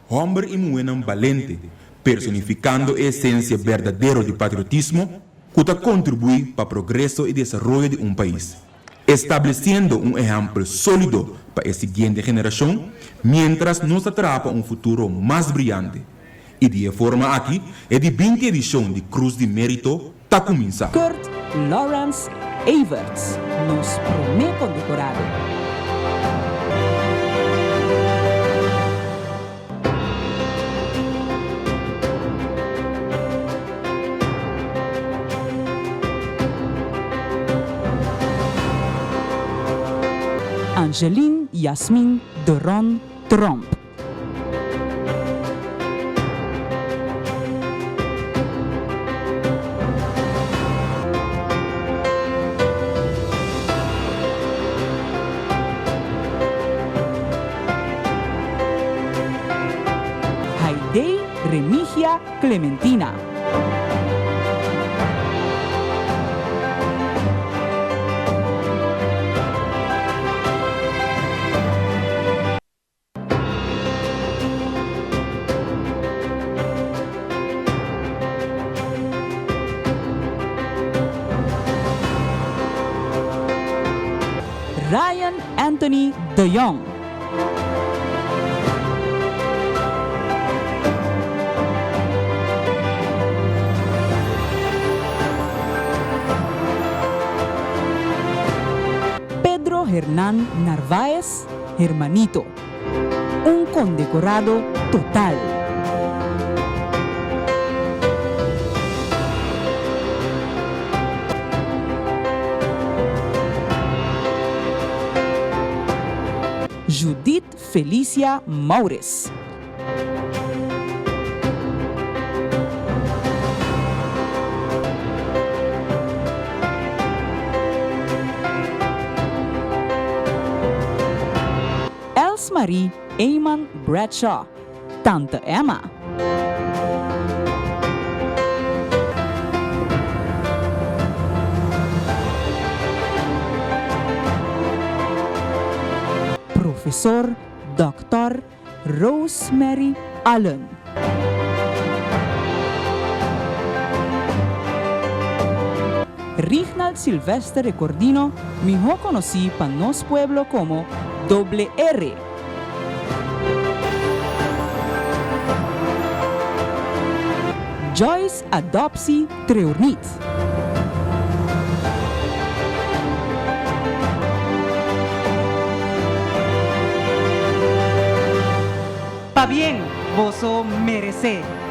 Hòmber i muhénan balente, personifikando e esensia berdadero di patriotismo ku ta kontribuí pa progreso i desaroyo di un pais, establesiendo un ehèmpel sólido pa e siguiente generashon miéntras nos ta traha pa un futuro mas briante. I di e forma aki e di 20 edishon di Krus di Mérito ta kuminsá. Kurt Lawrence Everts, nos promé kondekorado. Angeline Yasmin de Ron Tromp. Haidee Remigia Clementina. Ryan Anthony de Jong. Pedro Hernan Narvaez Hermanito, un kondekorado total. Judith Felicia Maures. Elsmarie Eman Bradshaw, Tante Emma. Profesor Dòkter Rosemary Allen. Rignald Silvester Recordino, mihó konosí pa nos pueblo komo Doble R. Joyce Adopsy Treurniet. Pabien, boso meresé!